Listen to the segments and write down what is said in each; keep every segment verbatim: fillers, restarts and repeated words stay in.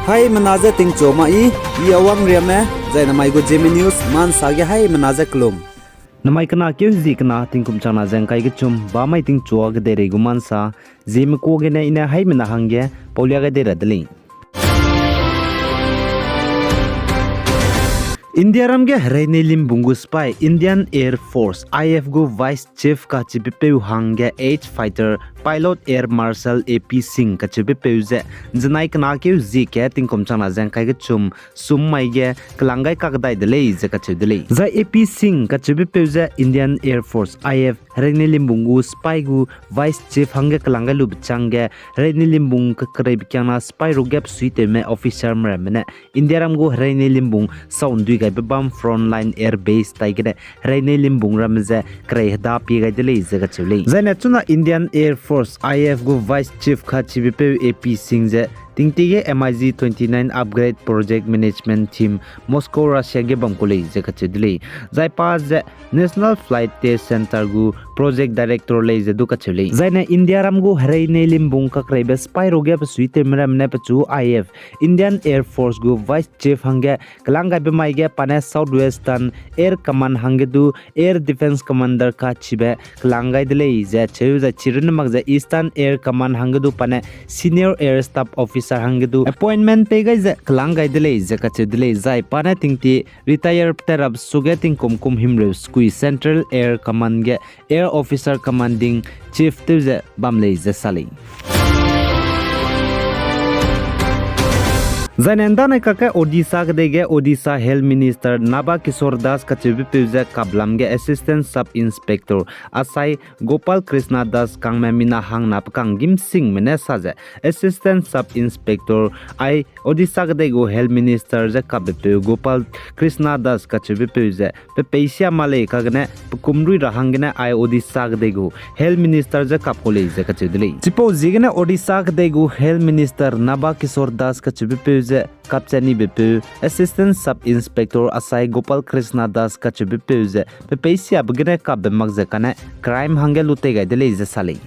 Haimena je tingchu ma i, i Awang Riame, zai namai gu Zeme News ma nsa ge haimena je kelum. Namai kena keu zi kena tingkum changna ze ngkai kechum, bamai tingchua kedeirei gu ma nsa, Zeme kua gene i ne haimena hangge paulia gai dei ra de lei. Indiaram ge hereine limbung gu sipai Indian Air Force, I F gu Vice Chief kachibepeu hangge Air Fighter Pilot Air Marshal A P Singh kacheubepeu ze, nzenai kena keu zie ke tingkum changna ze ngkai kechum, sum mai ge kelang gai kakdai de lei ze kacheu de lei. Zai A P Singh kacheubepeu ze Indian Air Force, I F, hereine limbung gu sipai gu Vice Chief hangge kelang gai lube changge, hereine limbung kekereibe kiangna sipai ruge pesuitewme officer meramme ne Indiaram gu hereine limbung sau ndui gaibe bam Frontline Air Base tai gene hereine limbung ramme ze kerei heda pie gai de lei ze kacheu lei. Zaine chuna Indian Air Force, I F gu Vice Chief kachibepeu A P Singh ze tingtie ge M I G twenty-nine Upgrade Project Management Team Moscow, Russia ge bam ku lei ze kacheu de lei. Zai pa ze National Flight Test Center gu Project Director lei ze du kacheu lei. Zaine Indiaram gu hereine limbung kakreibe sipai ruge pesuitewme ramme ne pechu I F, Indian Air Force gu Vice Chief hangge kelang gaibe mai ge pa ne South Western Air Command hangge du Air Defence Commander kachibe kelang gai de lei ze cheu zai chirunne mak ze Eastern Air Command hangge du pa ne Senior Air Staff Officer hangge du appointment pei gai ze kelang gai de lei ze kacheu de lei. Zai pa ne tingtie retire pterap suge tingkum kum himreu sekui Central Air Command ge Air Officer Commanding Chief tew ze bam lei ze sa lei. Zaine ndanai kakge Odisha kedei ge Odisha Health Minister Naba Kishore Das kacheubepeu ze kaplam ge Assistant Sub Inspector asai Gopal Krishna Das kangme mina hangna pekang gîmsingme ne sa ze Assistant Sub Inspector ai Odisha kedei gu Health Minister ze kapbepeu Gopal Krishna Das kacheubepeu ze pe peisia ma lei kagene pe kum rui ra hanggene ai Odisha kedei gu Health Minister ze kap ku lei ze kacheu de lei. Chipau ziegene Odisha kedei gu Health Minister Naba Kishore Das kacheubepeu ze kapchat nibepeu Assistant Sub Inspector asai Gopal Krishna Das kacheubepeu ze pe peisiabe gene kapbe mak ze kane crime hangge lu tei gai de lei ze sa lei.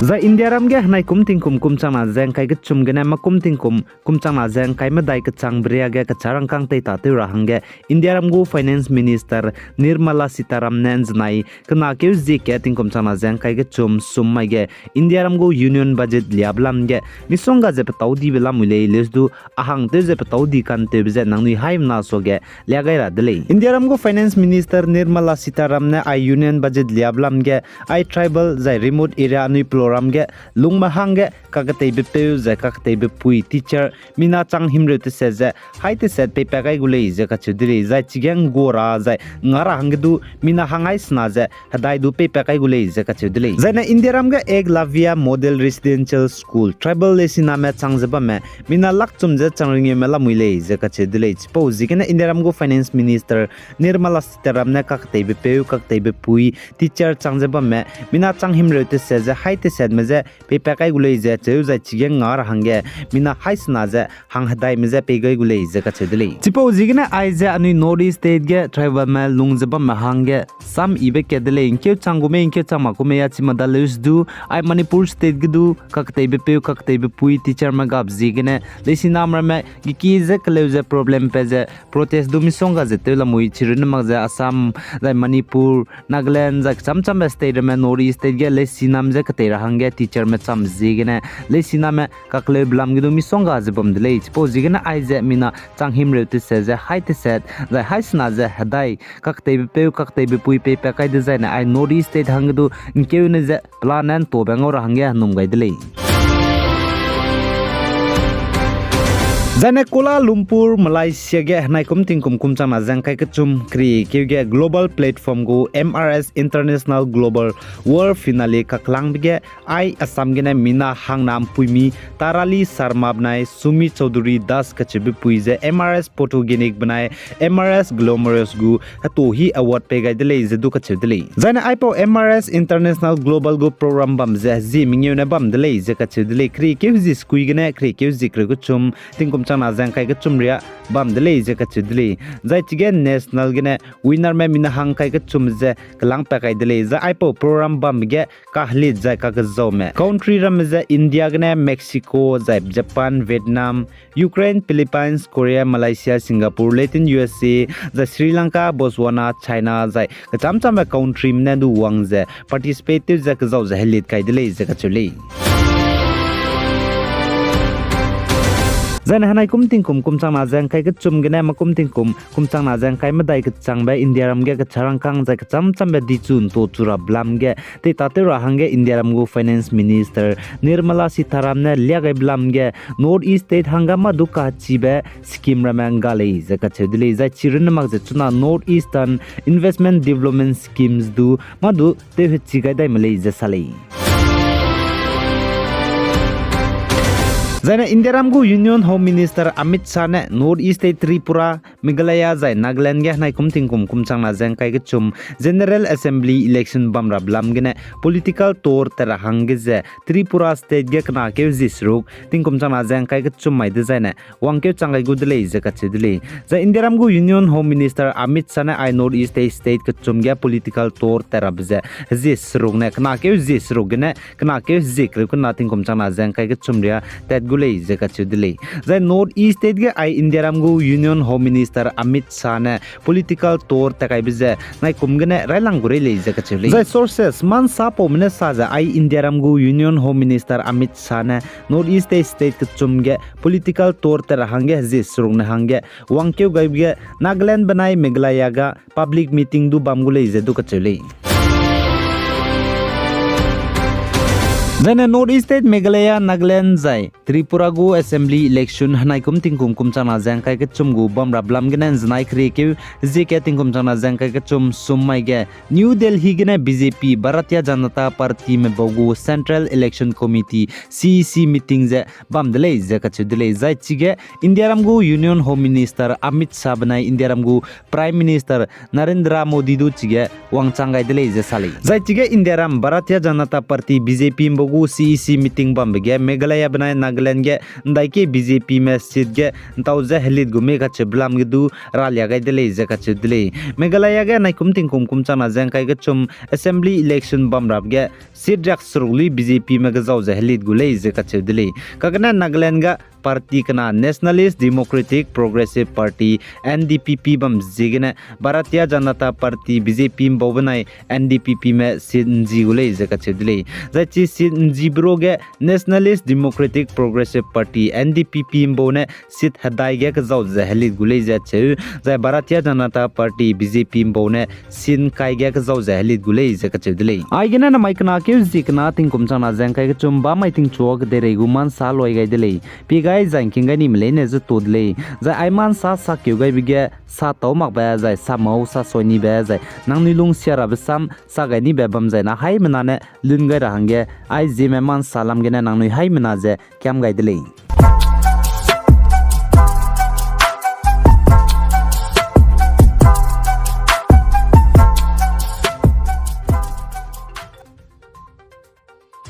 Zai Indiaram ge henai kum tingkum kum changna ze ngkai kechum gene makum tingkum kum changna ze ngkai medai kechangbe ria ge kecharangkâng tei tatew ra hangge Indiaram gu Finance Minister Nirmala Sitharam ne nzenai kena keu zie ke tingkum changna ze ngkai kechum sum mai ge Indiaram gu Union Budget liabe lam ge misongga ze petâu dibe lamui lei leuse du a hang tew ze petâu di kantewbe ze nangnui haimena suage lia gai ra de lei. Indiaram gu Finance Minister Nirmala Sitharam ne ai Union Budget liabe lam ge ai tribal zai remote area anui peloram ge lungme hangge kaketeibe peu zai kaketeibe pui teacher mina chang himreu teset ze hai teset peipat kai gu lei ze kacheu de lei. Zai chige nggua ra zai nga ra hangge du mina hang hai sena ze hedai du peipat kai gu lei ze kacheu de lei. Zaine Indiaram ge Eklavya Model Residential School tribal leisiname chang ze bamme mina lakchum ze chang ringeume lamui lei ze kacheu de lei. Chipau ziegene Indiaram gu Finance Minister Nirmala Sitharam ne kaketeibe peu kaketeibe pui teacher chang ze bamme mina chang himreu teset ze hai tesetme je peipat kai gu lei ze cheu zai chige nga ra hangge mina hai sena ze hang hedaime je pei gai gu lei ze kacheu de lei. Chipau ziegene aize anui North East State ge tribalme lung ze bamme hangge sam yibe kat de lei. Ngkeu chang gu mei ngkeu chang mak gu mei a chi mada leuse du ai Manipur State ge du kaketeibe peu kaketeibe pui teacherme gap ziegene leisinam ramme geki ze keleu ze problem pe ze protest du misongga ze tew lamui chirunne mak ze Assam zai Manipur Nagaland zai kechamchambe state ramme North East State ge leisinam je ketei ra hangge teacherme cham ziegene leisiname kakleube lam ge du misongga ze bam de lei. Chipau ziegene aize mina chang himreu teset ze hai teset zai hai sena ze hedai kaketeibe peu kaketeibe pui peipat kai dezaine ai North East State hangge du ngkeune ze pelane ntobe ngau ra hangge henum gai de lei. Zaine Kuala Lumpur, Malaysia ge henai kum tingkum kum changna ze ngkai kechum kri keu ge global platform gu M R S International Global World Finale kaklangbe ge ai Assam gene mina hangna mpuimi Tarali Sharma benai Sumi Chaudhury Das kacheube pui ze M R S Photogenic benai M R S Glamorous gu hetohi award pei gai de lei ze du kacheu de lei. Zaine aipau M R S International Global gu program bam ze zie mengeu ne bam de lei ze kacheu de lei. Kri keu zie sekui gene kri keu zie kereu kechum tingkum changna ze ngkai kechum ria bam de lei ze kacheu de lei. Zai chige national gene winnerme mina hangkai kechum ze kelangpat kai de lei. Zai aipau program bambe ge kahelit zai kakezaume country ramme ze India gene Mexico, zai Japan, Vietnam, Ukraine, Philippines, Korea, Malaysia, Singapore, Latin U S A, zai Sri Lanka, Botswana, China, zai kecham-chambe countryme ne du wang ze participate tew ze kezau ze helit kai de lei ze kacheu lei. Zaine henai kum tingkum kum changna ze ngkai kechum gene makum tingkum kum changna ze ngkai medai kechangbe Indiaram ge kecharangkâng zai kecham-chambe dichu nto chu rabe lam ge teitatew ra hangge Indiaram gu Finance Minister Nirmala Sitharam ne liagaibe lam ge North East state hangge mâ du kachibe scheme ramme ngga lei ze kacheu de lei. Zai chi runne mak ze chuna North Eastern Investment Development Schemes du mâ du tewhechi gai dai me lei ze sa lei. Zaine Indiaram gu Union Home Minister Amit Shah ne North East state Tripura, Meghalaya zai Nagaland ge henai kum tingkum kum changna ze ngkai kechum General Assembly election bam rabe lam gene political tor tat ra hangge ze Tripura state ge kena keu zie seruk tingkum changna ze ngkai kechum mai dezaine wangkeu chang gai gu de lei ze kacheu de lei. Zai Indiaram gu Union Home Minister Amit Shah ne ai North East state kechum ge political tor tat rabe ze hezie seruk ne kena keu zie seruk gene kena keu hezie kereu kena tingkum changna ze ngkai kechum ria tat gu lei ze kacheu de lei. Zai North East state ge ai Indiaram gu Union Home Minister Amit Shah ne political tor tat kaibe ze naikum gene railang gu rei lei ze kacheu lei. Zai sources man sapaume ne sa ze ai Indiaram gu Union Home Minister Amit Shah ne North East state kechum ge political tor tat ra hangge hezie seruk ne hangge wangkeu gaibe ge Nagaland benai Meghalaya ga public meeting du bam gu lei ze du kacheu lei. Zaine North East state Meghalaya, Nagaland zai Tripura gu assembly election henai kum tingkum kum changna ze ngkai kechum gu bam rabe lam gene nzenai keriekeu hezie ke tingkum changna ze ngkai kechum sum mai ge New Delhi gene B J P, Bharatiya Janata Partyme bau gu Central Election Committee, C E C meeting ze bam de lei ze kacheu de lei. Zai chige Indiaram gu Union Home Minister Amit Shah benai Indiaram gu Prime Minister Narendra Modi du chige wangchang gai de lei ze sa lei. Zai chige Indiaram Bharatiya Janata Party, B J P mbau gu C E C meeting bambe ge Meghalaya benai Nagaland ge ndaike B J Pme seat ge ntau ze helit gu mei kacheube lam ge du ralia gai de lei ze kacheu de lei. Meghalaya ge naikum tingkum kum changna ze ngkai kechum assembly election bam rabe ge seat riak seruk lui B J Pme kezau ze helit gu lei ze kacheu de lei. Kagene Nagaland ga party kena Nationalist Democratic Progressive Party, N D P P bam ziegene Bharatiya Janata Party, B J P mbau benai N D P Pme seat nzi gu lei ze kacheu de lei. Zai chi seat nzibe ruage Nationalist Democratic Progressive Party, N D P P mbau ne seat hedai ge kezau ze helit gu lei ze cheu, zai Bharatiya Janata Party, B J P mbau ne seat ngkai ge kezau ze helit gu lei ze kacheu de lei. Aigene namai kena keu zie kena tingkum changna ze ngkai kechum bamai tingchua kedeirei gu mansa loi gai de lei. Pie gai zai ngking gai nime leine ze to de lei. Zai ai mansa sakeu gaibe ge sa tau makbe zai sa mau sa soi nibe zai nangnui lung sia rabe sam sa gai nibe bam zai na haimena ne lun gai ra hangge ai Zeme mansa lam gene nangnui haimena ze kiam gai de lei.